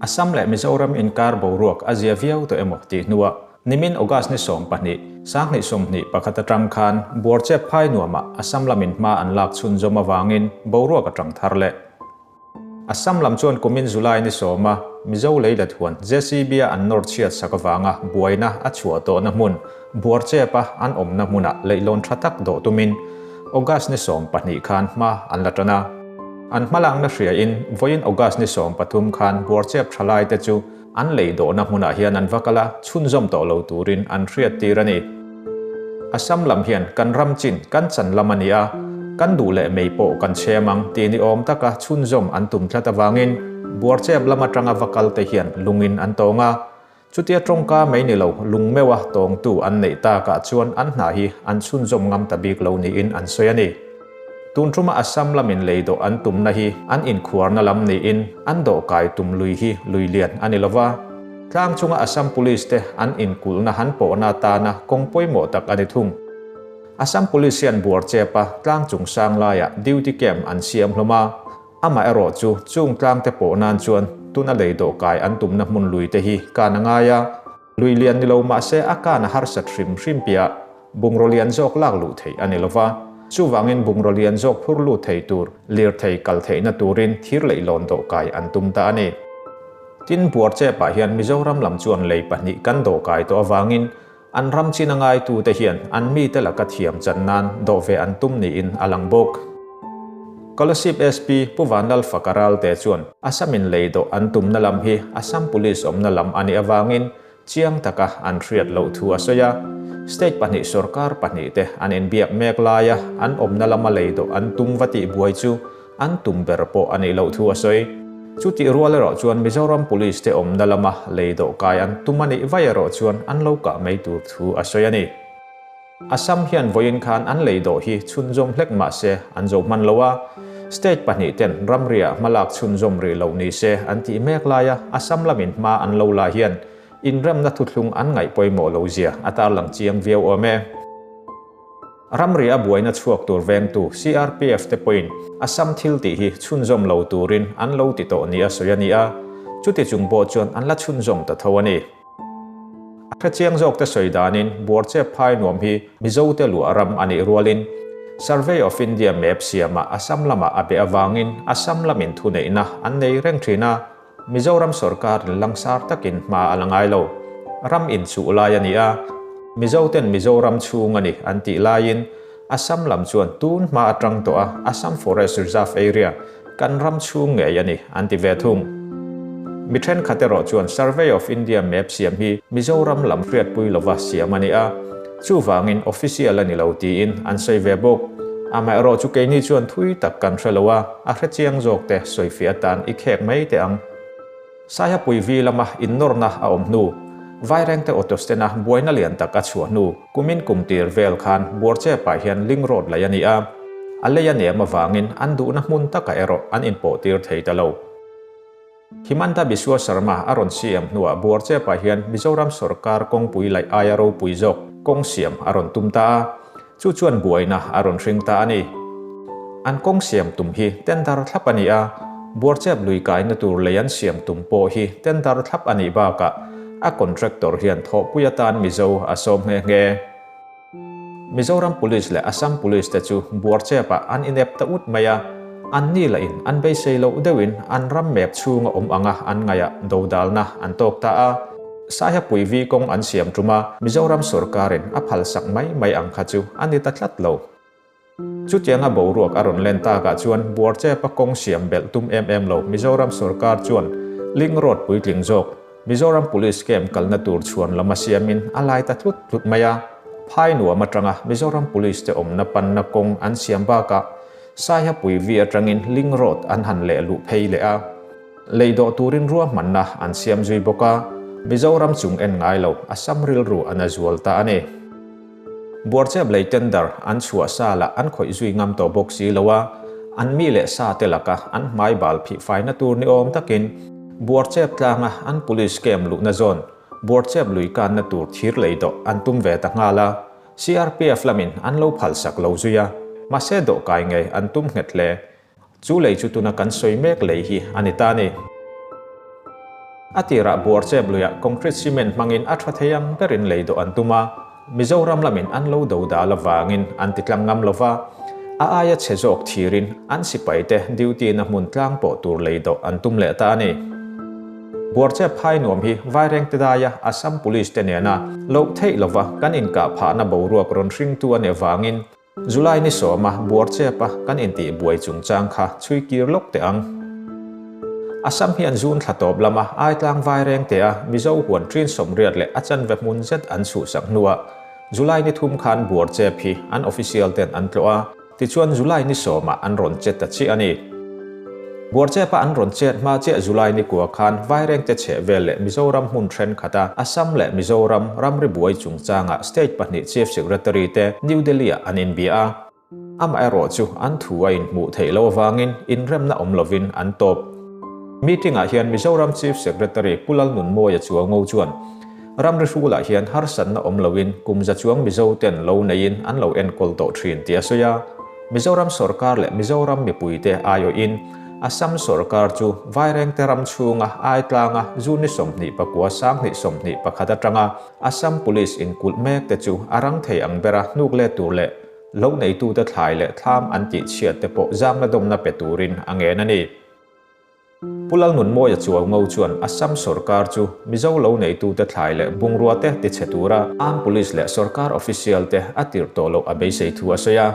Assam leh Mizoram inkar boruak a zia viau tawh emaw tih hnuah nimin August ni 20, 2021 atang khan Buarchep phai nuamah Assam lamin hma an lak chhunzawm avangin boruak a tang thar leh. Assam lam chuan kumin July ni sawma Mizo leilet huan JCB-a an nawr chhiat sak avanga buaina a chhuah tawhna hmun Buarchepa an awmna hmunah leihlawn tha tak dawh tumin August ni 20 khan hma an la tan a. An hmalakna hriain vawiin August ni 13 khan Buarchep thalaite chu An lei dawhna hmunah hian an va kal a, chhunzawm tawh lo turin an hriat tir a ni. Assam lam hian kan ram chin kan chan lam a ni a, kan duh leh mei pawh kan chhem ang tih ni awm taka chhunzawm an tum tlat avangin Buarchep lam atanga va kal te hian lungin an tawng a. Chutia tawngka mai ni lo lung meuha tawngtu an neih takah chuan an hna hi an chhunzawm ngam ta bik lo niin an sawi a ni. Tun ṭuma Assam lamin lei dawh an tumna hi an inkhuarna lam niin an dawh kai tum lui hi lui lian a ni lo va. Tlang chunga Assam Police te an inkulhna han pawhna atana kawng pawimawh tak a ni thung. Assam Police hian Buarchepa tlang chung sang laiah duty camp an siam hlawm a, amaherawh chu chung tlang te pawh nan chuan tuna lei dawh kai an tumna hmun lui te hi kan a ngai a. Lui lian ni lo mahse a kan a harsat hrim hrim piah bungraw lian zawk lak luh theih a ni lo va, chuvangin bungraw lian zawk phur lut thei tur lirthei kal theihna turin thir leihlawn dawhkai an tum ta a ni. Tin, Buarchepah hian Mizoram lam chuan lei pahnih kan dawhkai tawh avangin an ram chin a ngaitute hian an mite laka thiam chan nan dawh ve an tum niin a lang bawk. Kolasib SP Pu Vanlal Fakaralte chuan Assam in lei dawh an tumna lam hi Assam Police awmna lam a nih avangin chiang taka an hriat loh thu a sawi a. State pahnih sorkar pahnih te an inbiak mek laia an awmna lama lei dawh an tum va tih buai chu an tum ber pawh a nih loh thu a sawi. Chutih rual erawh chuan Mizoram Police te awmna lama lei dawh kai an tum a nih vaih erawh chuan an lo kah mai tur thu a sawi a ni. Assam hian vawiin khan an lei dawh hi chhunzawm hlek mah se an zo hman lo a, state pahnih ten ramriah hmalak chhunzawm rih lo ni se an tih mek laia Assam lamin hma an lo la hian inremna thuthlung an ngaih pawimawh lo zia a tarlang chiang viau awm e. Ramriah buaina chhuak tur vengtu CRPF te pawhin Assam thil tih hi chhunzawm lo turin an lo ti tawh nia sawi a ni a, chuti chung pawh chuan an la chhunzawm ta tho a ni. A hrechiang zawkte sawi danin Buarchep phai nuam hi Mizote luah ram a nih rualin Survey of India map siamah Assam lamah a beh avangin Assam lamin thuneihna an nei reng thin a, Mizoram sorkarin langsar takin hma a la ngai lo. Ram inchuh lai a ni a, Mizoten Mizoram chhung a ni an tih laiin Assam lam chuan tun hma atang tawh a Assam Forest Reserve Area kan ram chhung ngei a ni an ti ve thung. Mi thenkhat erawh chuan Survey of India map siam hi Mizoram lam hriatpui lova siam a ni a, chuvangin official a ni lo tiin an sawi ve bawk. Amaherawh chu keini chuan thui tak kan hre lo a, a hrechiang zawk te sawifiah atan i khek mai teh ang. Saihapui vi lama innawrna a awm hnu, Vairengte auto stand-a buaina lian tak a chhuah hnu, kumin kum tir vel khan Buarchepah hian link road laih a ni a, a lei a nem avangin an duhna hmun takah erawh an inpawh tir thei ta lo. Himanta Biswa Sarma a rawn siam hnuah Buarchepah hian Mizoram sawrkar kawngpui laih aia ropui zawk kawng siam a rawn tum ta a, chu chuan buaina a rawn hring ta a ni. An kawng siam tum hi tender thlap a ni a, Buarchep lui kaina tur lei an siam tum pawh hi tender thlap a nih bakah a contractor hian thawhpui atan Mizo a sawm nghe nghe. Mizoram Police leh Assam Police te chu Buarchepah an inep ta ut mai a, an ni lahin an beisei loh deuhin an ram map chhunga awm anga an ngaihah dodalna an tawk ta a. Saihapui vi kawng an siam tum a, Mizoram sorkarin a phalsak mai mai ang kha chu a ni ta tlat lo. Chutianga boruak a rawn len takah chuan Buarchepa kawng siam belh tum em em lo Mizoram sorkar chuan Link Road puitling zawk Mizoram Police Camp kalna tur chhuan lama siamin a lai ta tlut tlut mai a. Phai nuam atanga Mizoram Police te awmna panna kawng an siam bakah Saihapui vi atangin Link Road an han leh luh phei leh a. Lei dawh turin ruahmanna an siam zui bawk a, Mizoram chung en ngai lo Assam rilru an a zual ta a ni. Buarchep lei tender an chhuah sa lah an khawih zui ngam tawh bawk si lo a, an mi leh sa te laka an hmai bal phih faina tur ni awm takin Buarchep tlanga an police camp luhna zawn Buarchep lui kanna tur thir lei dawh an tum ve ta nghal a, CRPF lamin an lo phalsak lo zui a, mahse dawhkai ngei an tum nghet hle. Chu lei chu tuna kan sawi mek lei hi a ni ta a ni. A tirah Buarchep luiah concrete cement hmangin a tha thei ang berin lei dawh an tum a, Mizoram lamin an lo do dal avangin an ti tlang ngam lova, a aia chhe zawk thirin an sipaite duty na hmun tlang pawh tur lei dawh an tum leh ta a ni. Buarchep phai nuam hi Vairengte daia Assam Police te nena loh theih lova kan inkah phahna boruak rawn hringtu a nih avangin July ni sawma Buarchepa kan intih buai chungchang kha chhui kir lawk teh ang. Assam hian June thla tawp lama Aitlang Vairengtea Mizo huan ṭin sawmriat leh a chanve hmun zet an chhuhsak hnuah July ni thum khan Buarchep hi an official ten an tlawh a, Tichuan July ni sawmah an rawn chet ta chiah a ni. Buarchepa an rawn chet hma chiah July ni kua khan Vairengte chhehvel leh Mizoram hmun thenkhat a Assam leh Mizoram ramri buai chungchangah state pahnih Chief Secretary te New Delhi-ah an inbia a. Amaherawh chu an thu a inhmuh theih loh avangin inremna awm lovin an tawp. Meeting-ah hian Mizoram Chief Secretary Pu Lalnunmawia Chualngo chuan Ramri hrulah hian harsatna awm loin kum za chuang Mizo ten lo neiin an lo enkawl tawh thin tih a sawi a. Mizoram sorkar leh Mizoram mipuite aiawhin Assam sorkar chu Vairengte ram chhunga Aitlanga June ni 29 2021 atanga Assam Police inkulh mek te chu a rang thei ang bera hnuk let tur leh lo neitute thlai leh thlam an tihchhiat te pawh zangna dawmna pe turin a ngen a ni. Pu Lalnunmawia Chuaungo chuan Assam sorkar chu Mizo lo neitute thlai leh bungrua te tichhe tura Armed Police leh sorkar official te a tirh tawh loh a beisei thu a sawi a.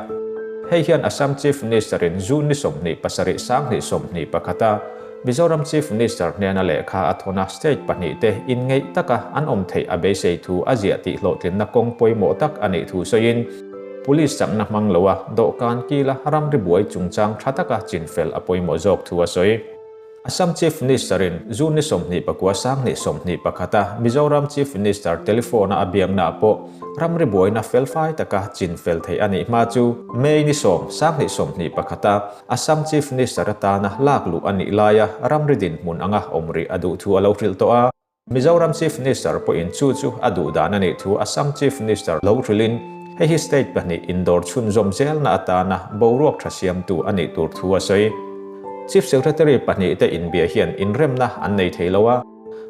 Hei hian Assam Chief Minister in June ni 27 2021 a Mizoram Chief Minister hnena lehkha a thawn a state pahnih te inngeih taka an awm theih a beisei thu a ziah tih hlawhtlinna kawng pawimawh tak a nih thu sawiin Police chakna hmang loa dawhkan kila ramri buai chungchang tha taka chinfel a pawimawh zawk thu a sawi. Assam Chief Minister-in June ni 29 2021 a Mizoram Chief Minister telephone-a a biaknaah pawh ramri buaina felfai taka chinfel theih a nih hma chu May ni 10 2021 a Assam Chief Minister atana lak luh a nih laia ramri dinhmun anga awm rih a duh thu a lo hrilh tawh a. Mizoram Chief Minister pawhin chu chu a duh dan a nih thu Assam Chief Minister lo hrilhin hei hi state pahnih indawr chhunzawm zelna atana boruak tha siamtu a nih tur thu a sawi. Chief Secretary pahnih te inbia hian inremna an nei thei lo a,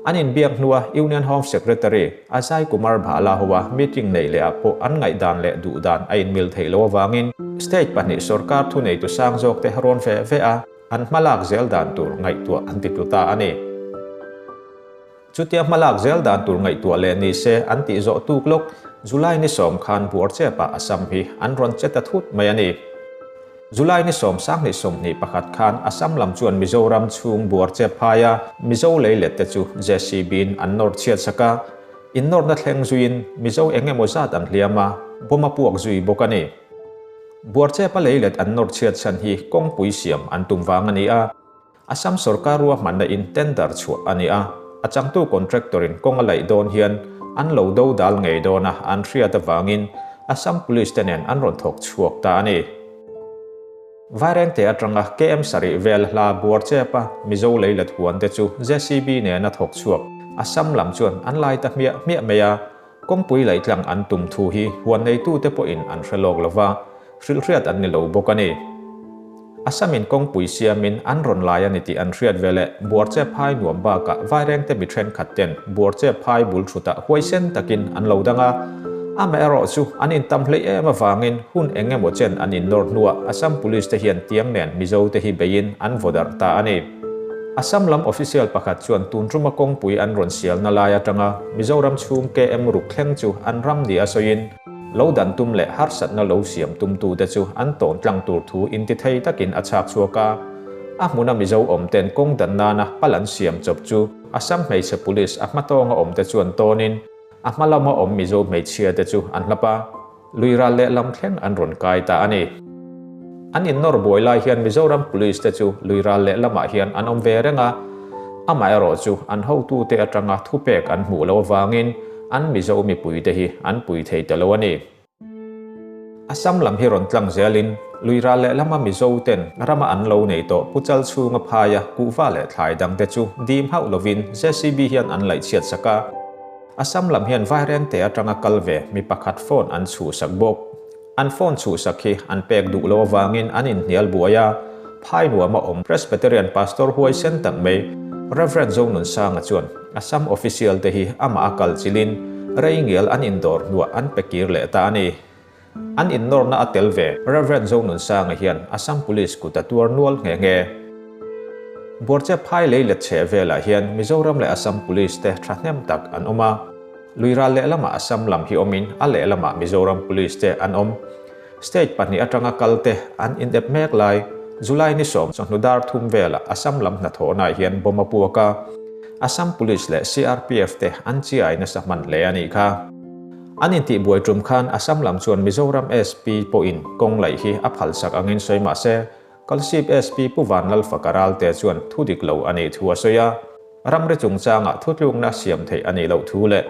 an inbiak hnua Union Home Secretary Ajay Kumar Bhalla hoa meeting neih leh ah pawh an ngaihdan leh duh dan a inmil theih loh avangin state pahnih sorkar thuneitu sang zawk te rawn ve ve a, An hmalak zel dan tur ngaihtuah an ti tlu ta a ni. Chutia hmalak zel dan tur ngaihtuah leh ni se an tih zawh tuk lawk, July ni sawm khan Buarchep-ah Assam hi an rawn che ta thut mai a ni. July ni sawm 2021 khan Assam lam chuan Mizoram chhung Buarchep phaia Mizo leilet te chu JCB-in an nawr chhiat sak a, innawrna thleng zuiin Mizo eng emaw zat an hliam a, bomb a puak zui bawk a ni. Buarchepa leilet an nawr chhiat chhan hi kawngpui siam an tum vang a ni a, Assam sorkar ruahmanna in tender chhuah a ni a, a changtu contractor in kawng a laih dawn hian an lo do dal ngei dawn a an hriat avangin Assam Police te nen an rawn thawk chhuak ta a ni. Vairengte atanga KM sarih vel hla Buarchepa Mizo leilet huan te chu JCB nena thawk chhuak Assam lam chuan an lai ta hmiah hmiah mai a, Kawngpui laih tlang an tum thu hi huan neitute pawhin an hre lawk lo va, hrilhhriat an ni lo bawk a ni. Assamin kawngpui siamin an rawn lai a ni tih an hriat veleh Buarchep phai nuam bakah Vairengte mi thenkhat ten Buarchep phai bul thutah huaisen takin an lo dang a. Amaherawh chu an intam hleih em avangin hun eng emaw chen an innawr hnuah Assam Police te hian tiang nen Mizo te hi beiin an vaw darh ta a ni. Assam lam official pakhat chuan tun tuma kawngpui an rawn sialna lai atanga Mizoram chhung KM ruk thleng chu an ram ni a sawiin, lo dan tum leh harsatna lo siam tumtute chu an tawn tlang tur thu intithei takin a chhak chhuak a. A hmuna Mizo awm ten kawng dan nana pal an siam chawp chu Assam hmeichhe police a hmatawnga awmte chuan tawnin a hma lama awm Mizo hmeichhia te chu an hlap a. Lui ral leh lam thleng an rawn kai ta a ni. An innawr buai lai hian Mizoram Police te chu lui ral leh lamah hian an awm ve reng a, amaherawh chu an hotute atanga thupek an hmuh loh avangin an Mizo mipuite hi an pui thei ta lo a ni. Assam lam hi rawn tlang zelin lui ral leh lama Mizo ten rama an lo nei tawh Pu Chal chhunga phaia kuhva leh thlai dangte chu dim hauh lovin JCB hian an laih chhiat sak a. Assam lam hian Vairengte atanga kal ve mi pakhat phone an chhuhsak bawk. An phone chhuhsak hi an pek duh lo avangin an inhnial buai a, phai nuama awm Presbyterian Pastor huaisen tak mai. Rev. Zonunsanga chuan Assam official te hi amah a kal chilin rei ngial an indawr hnuah an pe kir leh ta a ni. An innawrna a tel ve Rev. Zonunsanga hian Assam Police kut a tuar nual nghe nghe. Buarchep phai lei let chheh velah hian Mizoram leh Assam Police te thahnem tak an awm a. Luiral lehlamah Assam lam hi awmin a lehlamah Mizoram Police te an awm. State pahnih atanga kal te an inep mek lai, July ni sawm chawhnu dar thum velah Assam lam hnathawhnaah hian bomb a puak a, Assam Police leh CRPF te an chiai nasa hman hle a nih kha. An intihbuai tum khan Assam lam chuan Mizoram SP pawhin kawng laih hi a phalsak angin sawi mah se, Kalsip SP Pu Vanlalfaka Ralte chuan thu dik lo a nih thu a sawi a. Ramri chungchangah thutlukna siam theih a nih loh thu leh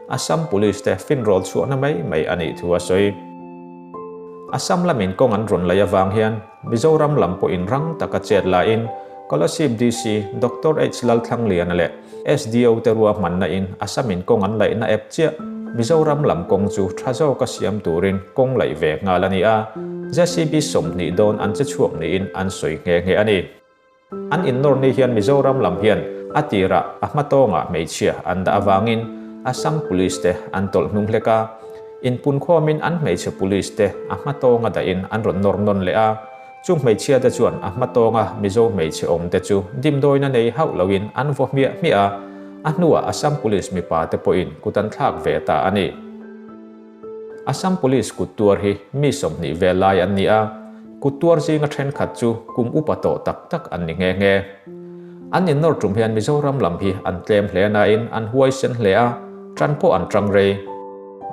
Assam Police te finrawl chhuahna mai mai a nih thu a sawi. Assam lamin kawng an rawn laih avang hian Mizoram lam pawhin rang taka chet laiin Kolasib DC Doctor H Lalthlangliana leh SDO te ruahmanna in Assam in kawng an laihna ep chiah Mizoram lam kawng chu tha zawka siam turin kawng laih ve nghal a ni a, JCB 20 dawn an che chhuak niin an sawi nghe nghe a ni. An innawr ni hian Mizoram lam hian a tirah a hmatawngah hmeichhia an dah avangin Assam Police te an tawlh hnung hlek a. Inpunkhawmin an hmeichhe Police te a hmatawnga dahin an rawn nawr nawn leh a. Chung hmeichhia te chuan a hmatawnga Mizo hmeichhe awm te chu dimdawina nei hauh loin an vaw hmiah hmiah a, a hnuah Assam Police mipa te pawhin kut an thlak ve ta a ni. Assam Police kut tuar hi mi 20 vel lai an ni a, kut tuar zinga thenkhat chu kum upa tawh tak tak an ni nghe nghe. An innawr tum hian Mizoram lam hi an tlem hle nain an huaisen hle a, tan pawh an tang rei.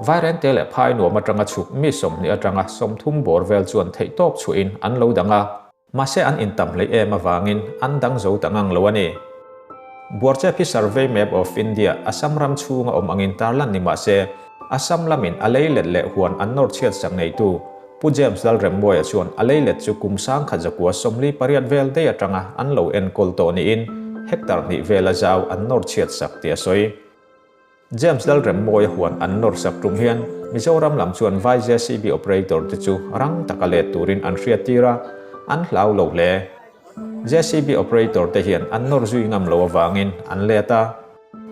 Vairengte leh phai nuam atanga chhuk mi 20 atanga 30 bawr vel chuan theihtawp chhuahin an lo dang a. Mahse an intam hleih em avangin an dang zo ta ngang lo a ni. Buarchep hi Survey Map of India, Assam ram chhunga awm angin tarlan ni mahse, Assam lamin a leilet leh huan an nawr chhiat sak neitu Pu James Lalremmuaia chuan a leilet chu kum 1948 vel daih atanga an lo enkawl tawh niin hectare hnih vela zau an nawr chhiat sak tih a sawi. James Lalremmawia huan an nawr sak tum hian Mizoram lam chuan vai JCB operator te chu rang taka let turin an hriattir a, an hlau lo hle. JCB operator te hian an nawr zui ngam lo avangin an let a.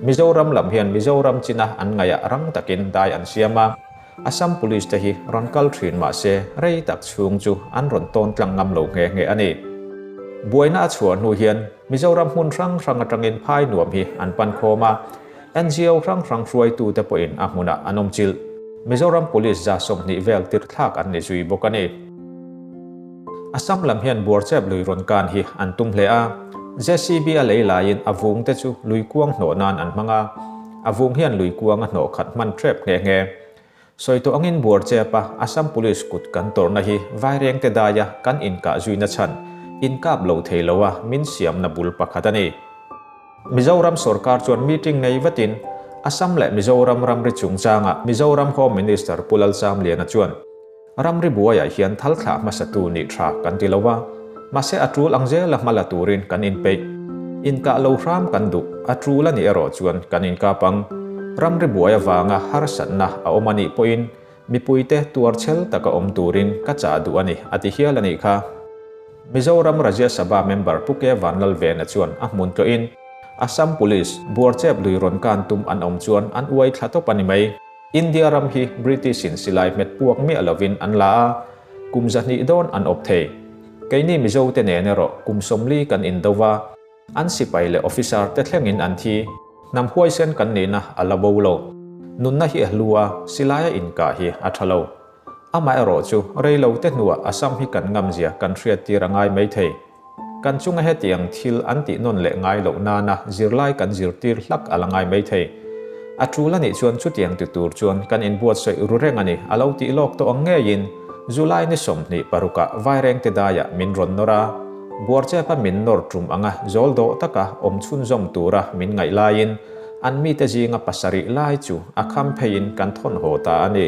Mizoram lam hian Mizoram china an ngaihah rang takin dai an siam a, Assam Police te hi rawn kal thin mah se rei tak chhung chu an rawn tawn tlang ngam lo nghe nghe a ni. Buaina a chhuah hnu hian Mizoram hmun hrang hrang atangin phai nuam hi an pan khawm a, NGO hrang hrang hruaitute pawhin a hmunah an awm chilh. Mizoram Police 20 vel tirhthlak an ni zui bawk a ni. Assam lam hian Buarchep lui rawn kan hi an tum hle a, JCB a lei laiin a vung te chu lui kuang hnawh nan an hmang a, a vung hian lui kuang a hnawh khat hman ṭep nghe nghe. Sawi tawh angin Buarchep a Assam Police kut kan tawrhna hi Vairengte daia kan inkah zuina chhan, inkap lo thei lo a min siamna bul pakhat a ni. Mizoram sorkar chuan meeting nei vatin Assam leh Mizoram ramri chungchangah Mizoram Home Minister Pu Lalchamliana chuan ramri buaiah hian thal thlah hmasatu nih tha kan ti lo a, mahse a tul ang zela hma la turin kan inpeih. Inkah lo hram kan duh, a tul a nih erawh chuan kan inkap ang. Ramri buai avanga harsatna a awm a nih pawhin mipuite tuarchhel taka awm turin ka chah duh a ni, a ti hial a nih kha. Mizoram Rajya Sabha member Pu K Vanlalvena chuan a hmun tlawhin Assam Police Buarchep lui rawn kan tum an awm chuan an uai thla tawp a ni mai. India ram hi British in silai hmet puak miah lovin an la a, kum 200 dawn an awp thei. Keini Mizo te nen erawh kum 40 kan indo va, an sipai leh officer te thlengin an thi. Hnam huaisen kan nihna a la bo lo. Nunna hi a hlu a, silaia inkah hi a tha lo. Amaherawh chu rei lo te hnuah Assam hi kan ngamzia kan hriattir a ngai mai thei. Kan chunga hetiang thil an tih nawn leh ngai loh nana zirlai kan zirtir hlak a la ngai mai thei. A tul a nih chuan chutiang ti tur chuan kan inbuatsaih ru reng a ni a lo tih lawk tawh ang ngeiin July ni 26 ah Vairengte daiah min rawn nawr a, Buarchepa min nawr tum anga zawl dawh taka awm chhunzawm tura min ngaih laiin an mite zinga pasarih lai chu a kham pheiin kan thawn haw ta a ni.